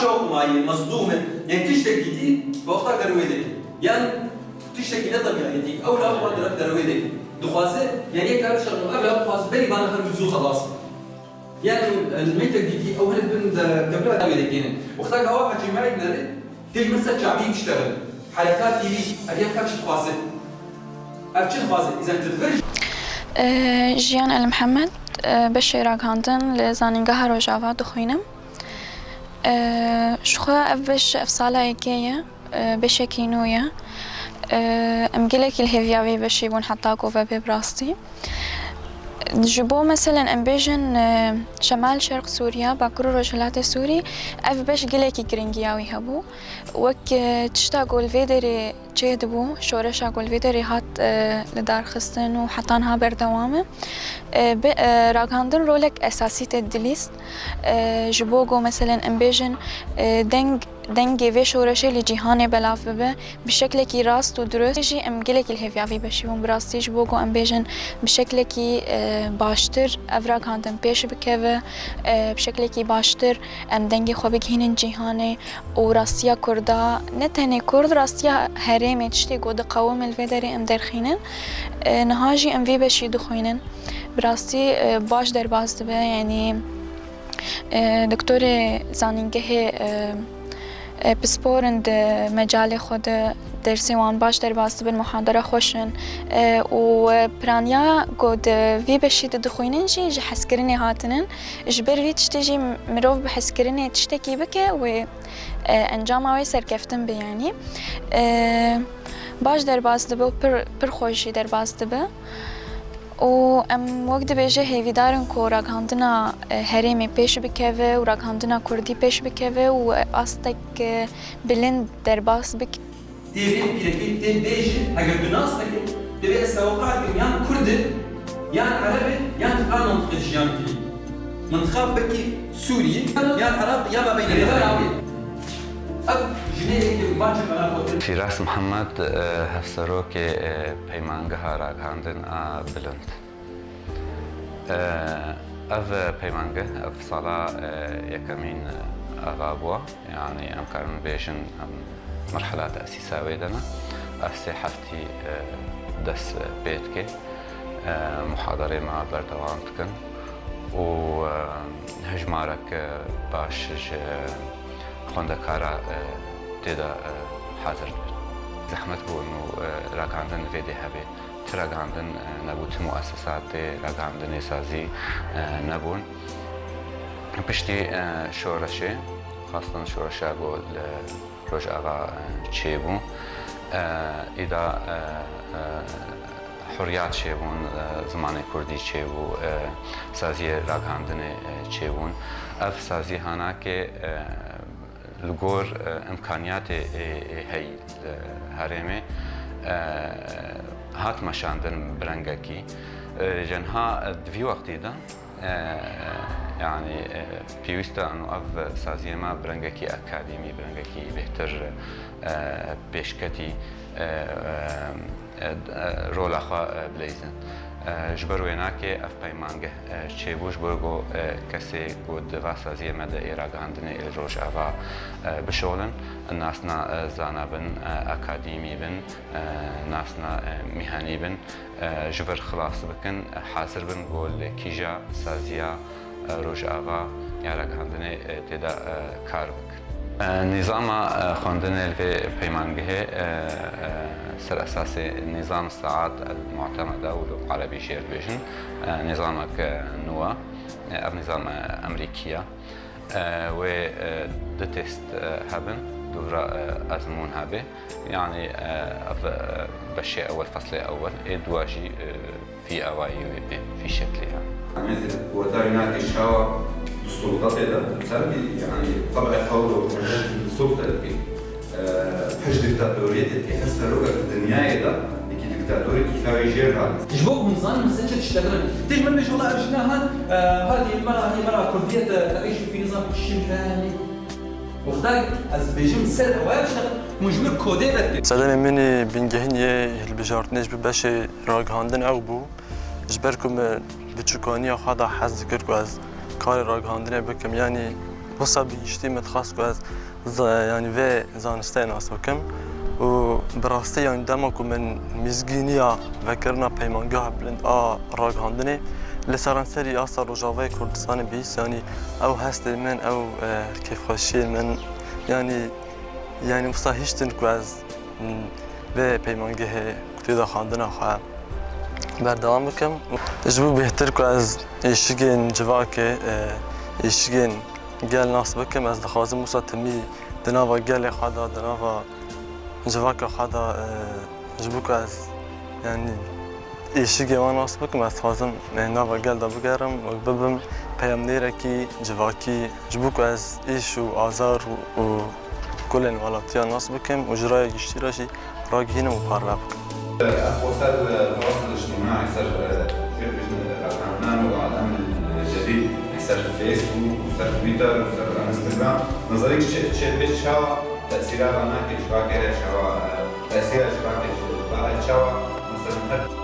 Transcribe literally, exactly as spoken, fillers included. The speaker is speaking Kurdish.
Şok mayî, mezlûm e. Yani tiştekî dî, wexta derwê de. Yan tiştekî ne tebîî dî, ew la xwe deref derwê de. Dixwaze, yani yek kar şer, ev la dixwaze, berî bana her mizû xelas. Yani, e, metek dî, ew hene bin de kebira derwê de kênin. Wexta gawa hecî mayî nere, Têj min ser çavî biştexin. Herekatî wî, ev yek çi dixwaze? Ev çi dixwaze? Îzen tu divir? Jiyan El Mihemed, beşê ragihandin li Zanîngeha Rojava dixwînim. Ji xwe ev beş ev sala yekê ye, beşekî nû ye. Em gelekî li hêviya vê beşî bûn heta ku vebe bi rastî. Ji bo, meselen, em bêjin, e, Şemal Şerq Sûriye, Bakur û Rojhilatê Sûrî, ev beş gelekî giringiya wî hebû. Wek, e, tişta ku li vê derê çêdibû, şoreşa ku li vê derê hat, e, lidarxistin û heta niha berdewam e. E, bi, e, ragihandin rolek esasî tê dilîst. E, ji bo ku, meselen, em bêjin, e, deng dengê vê şoreşê li cîhanê belav bibe, bi şeklekî rast û dirust jî em gelekî li hêviya vî beşî bûn. Bi rastî ji bo ku em bêjin bi şeklekî, e, baştir ev ragihandin pêş bikeve, e, bi şeklekî baştir em dengê xwe bigihînin cîhanê û rastiya Kurda, ne tenê Kurd, rastiya herêmê, tiştê ku diqewime li vê derê em derxînin. E, niha jî em vî beşî dixwînin. Bi rastî, e, baş derbas dibe, yanî E, doktorê zanîngehê, e, e, pispor in di mecalê xwe de, dersê wan baş derbas dibin, muhadere xweş in. E, û, e, piraniya ku di vî beşî de dixwînin jî ji hezkirinê hatinin. Ji ber vî tiştê jî mirov bi hezkirinê tiştekî bike wê, e, encama wê serkeftin be, yanî. E, baş derbas dibe û pir, pir xweş jî derbas dibe. Û em wek dibêje hêvîdar in ku ragihandina, e, herêmê pêş bikeve û ragihandina kurdî pêş bikeve û astek, e, bilind derbas bike. Tê vê pîrekê tê bêjî, eger tu nas neke, divê ez sewqar kim yan kurd e, yan ereb e, yan di vira mintiqê jiyan kirî. Mintiqa wekî Sûriyê, yan Iraq, ya ma beyne. Ev jinê yekê baş ji bela xwe kir. Fîras Mihemed, e, hevserokê, e, Peymangeha Ragihandin a Bilind. E, ev peymangeh, ev sala, e, yekemîn, e, ava bû. Yanî em karin bêjin, em merhela tesîsa wê de ne. Ev sê heftî, e, dest pê dike. E, muhadarê me berdewam dikin û, e, hejmarek, e, baş ji xwendekara, e, tê de, e, hazir dibin. Zehmet bû û, e, ragihandin vê dê hebe. Ti ragihandin, e, nebû, ti muesesatê ragihandinê sazî, e, nebûn. Piştî, e, şoreşê, xastin şoreşa ku li Rojava, e, çêbû, e, îda, e, e, huriyat çêbûn, e, zimanê kurdî çêbû, e, saziyê ragihandinê, e, çêbûn. Ev sazî hanakê, e, li gor, e, imkaniyatê, e, e, heyî li herêmê, e, hat meşandin bi rengekî. E, ji niha, e, di vî wextî de, e, yanî, e, pêwîst e û ev saziyê me bi rengekî akademî, bi rengekî bêhtir, e, pêşketî, e, e, e, rola xwe, e, bileyzin. E, ji ber wê nake ev peymangeh, e, çêbû, ji bo ku, e, kesê ku di va saziyê me de ê ragihandinê ê li Rojava, e, bişolin, nasna, e, zana bin, e, akademî bin, e, nasna, e, mîhanî bin, e, ji vir xilas bikin, e, hazir bin ku li kîja saziya e, Rojava ya ragihandinê, e, tê de, e, kar bikin. E, nîzama, e, xwendinê li vê peymangehê, e, e, ser esasê nîzam saet el mu'temeda û li erebî jê dibêjin, e, nîzamek, e, nû e. E, ev nîzam, e, Emerîkî ye. E, wê, e, du test, e, hebin, dûvra, e, ezmûn hebe. Yanî, e, ev, e, beşê ewel, feslê ewel, ê dua jî, e, vî awayî wê bê, vî şeklê ya. Amêzê, weta wî nake şawa di sultatê de, ser bî, yanî, teb'ê qewlo, sulta dikî, e, pişt diktatoriyetê dikî, her serokek di dinyayê de, yekî diktatorê kîfa wê jêr hat. Ji bo ku hûn zanin, min ser çi tiştekilin. Têj min bêj, wela ev jina hat, e, hatî mera, hê mera kurdiyet, e, eîş û fînizan, çi min. Wexta ez dibêjim ser ewa biştex, hûn ji min kodê vedibin. Sedemê min ê bingehîn yê hilbijartinê ji bo beşê ragihandin ew bû. Ji ber ku min bi çûkaniya xwe de hez dikir ku ez karê ragihandinê bikim, yanî Wisa bi giştî min dixwest ku ez za-, yanî vê zanistê nas bikim û bi rastî yanî dema ku min mîzgîniya vekirina peymangeha bilind a ragihandinê li seranserî asta Rojavayê Kurdistanê bihîst, yanî ew hestê min, ew, e, kêfxweşiyên min, yanî, yanî wisa hiştin ku ez, m, vê peymangehê ku tê de xwendina xwe berdewam bikim. Ji bo bêhtir ku ez êşigên civakê, e, êşigên gel nas bikim, ez dixwazim wisa timî di nava gelê xwe de, di nava civaka xwe de, e, ji bo ku ez, yanî, êşigê wan nas bikim, ez dixwazim, e, nava gel de bigerim û bibim peyamnêrekî civakî, ji bo ku ez êş û azar û, û kulên welatiya nas bikim û ji raya giştî re jî ragihînim û parve bikim. Ev poster li rewşa ictimai ser, e, çi bêjin, ragihandina Nûr Alem Cedîd ser Facebook û ser Twitter û ser Instagram. Nizanî çi, çi bê çawa tesîra ranakê civakê heye, çawa, e, tesîra civakê ji, çawa, mesela her